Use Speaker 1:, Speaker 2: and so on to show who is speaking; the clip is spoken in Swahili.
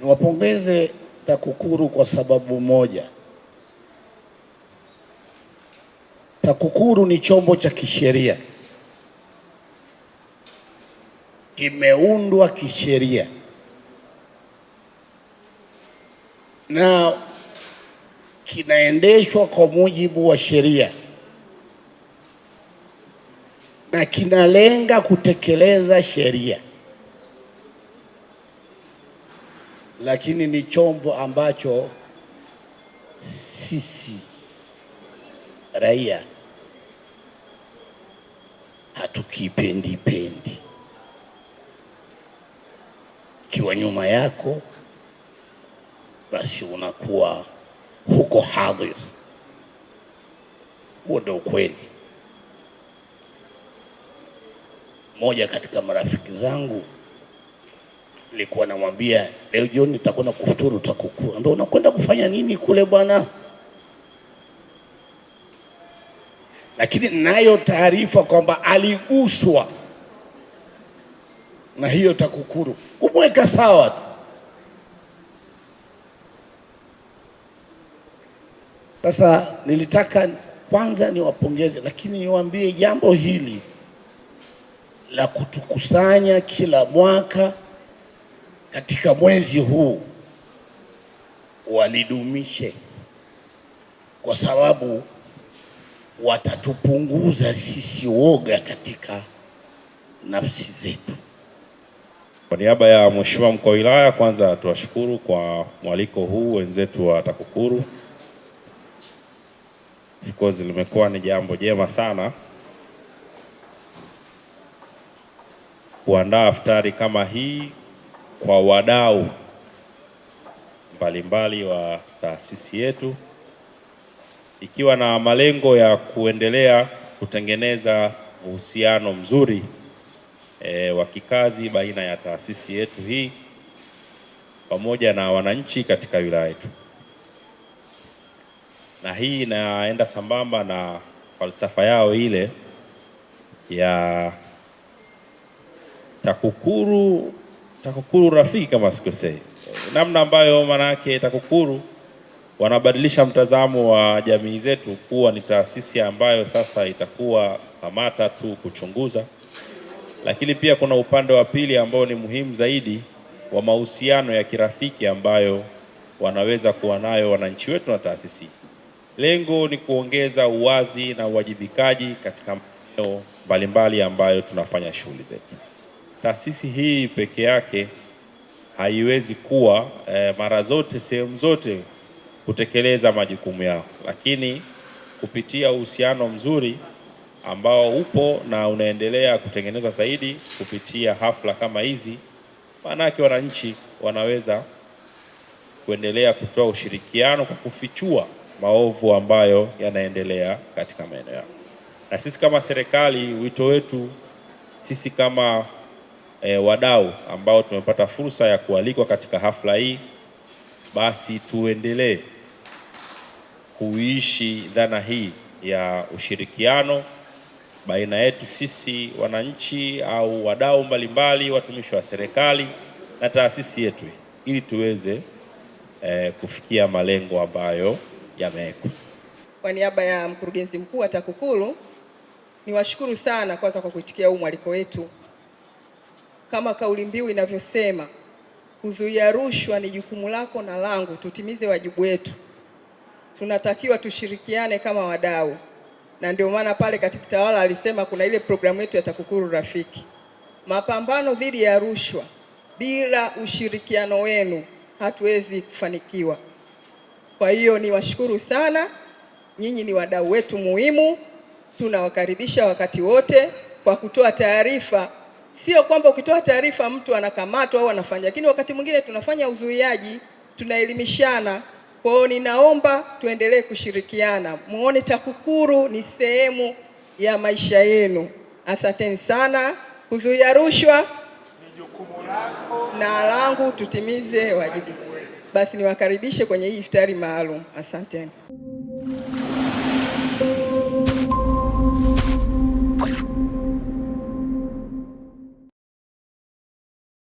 Speaker 1: Niwapongeze TAKUKURU kwa sababu moja. TAKUKURU ni chombo cha kisheria, kimeundwa kisheria na kinaendeshwa kwa mujibu wa sheria na kinalenga kutekeleza sheria, lakini ni chombo ambacho sisi raia hatukipendi pendi. Kiwa nyuma yako, basi unakuwa huko hadhir. Huo ndio ukweli. Mmoja katika marafiki zangu nilikuwa namwambia leo jioni nitakwenda kufuturu TAKUKURU. Ndio unakwenda kufanya nini kule bwana? Lakini nayo taarifa kwamba aliguswa na hiyo TAKUKURU kumweka sawa tu. Sasa nilitaka kwanza niwapongeze, lakini niwaambie jambo hili la kutukusanya kila mwaka katika mwezi huu walidumishe, kwa sababu watatupunguza sisi woga katika nafsi zetu.
Speaker 2: Kwa niaba ya Mheshimiwa Mkuu wa Wilaya, kwanza tuwashukuru kwa mwaliko huu wenzetu wa TAKUKURU. Of course limekuwa ni jambo jema sana kuandaa iftari kama hii kwa wadau mbalimbali wa taasisi yetu, ikiwa na malengo ya kuendelea kutengeneza uhusiano mzuri wa kikazi baina ya taasisi yetu hii pamoja na wananchi katika wilaya yetu. Na hii inaenda sambamba na falsafa yao ile ya TAKUKURU, TAKUKURU rafiki kama sikosei, namna ambayo manake TAKUKURU wanabadilisha mtazamo wa jamii zetu kuwa ni taasisi ambayo sasa itakuwa kamata tu kuchunguza, lakini pia kuna upande wa pili ambao ni muhimu zaidi wa mahusiano ya kirafiki ambayo wanaweza kuwa nayo wananchi wetu na taasisi. Lengo ni kuongeza uwazi na uwajibikaji katika maeneo mbalimbali ambayo tunafanya shughuli zetu. Taasisi hii peke yake haiwezi kuwa mara zote sehemu zote kutekeleza majukumu yao, lakini kupitia uhusiano mzuri ambao upo na unaendelea kutengenezwa zaidi kupitia hafla kama hizi, maanake wananchi wanaweza kuendelea kutoa ushirikiano kwa kufichua maovu ambayo yanaendelea katika maeneo yao. Na sisi kama serikali, wito wetu sisi kama wadau ambao tumepata fursa ya kualikwa katika hafla hii, basi tuendelee kuishi dhana hii ya ushirikiano baina yetu sisi wananchi au wadau mbalimbali, watumishi wa serikali na taasisi yetu, ili tuweze kufikia malengo ambayo yamewekwa.
Speaker 3: Kwa niaba ya mkurugenzi mkuu wa TAKUKURU niwashukuru sana kwanza kwa kuitikia huu mwaliko wetu. Kama kauli mbiu inavyosema, kuzuia rushwa ni jukumu lako na langu, tutimize wajibu wetu. Tunatakiwa tushirikiane kama wadau, na ndio maana pale katibu tawala alisema kuna ile programu yetu ya TAKUKURU Rafiki. Mapambano dhidi ya rushwa, bila ushirikiano wenu hatuwezi kufanikiwa. Kwa hiyo niwashukuru sana, nyinyi ni wadau wetu muhimu, tunawakaribisha wakati wote kwa kutoa taarifa. Sio kwamba ukitoa taarifa mtu anakamatwa au anafanya, lakini wakati mwingine tunafanya uzuiaji, tunaelimishana. Kwa hiyo ninaomba tuendelee kushirikiana, muone TAKUKURU ni sehemu ya maisha yenu. Asanteni sana. Kuzuia rushwa
Speaker 4: ni jukumu lako
Speaker 3: na langu, tutimize wajibu. Basi niwakaribishe kwenye hii iftari maalum. Asanteni.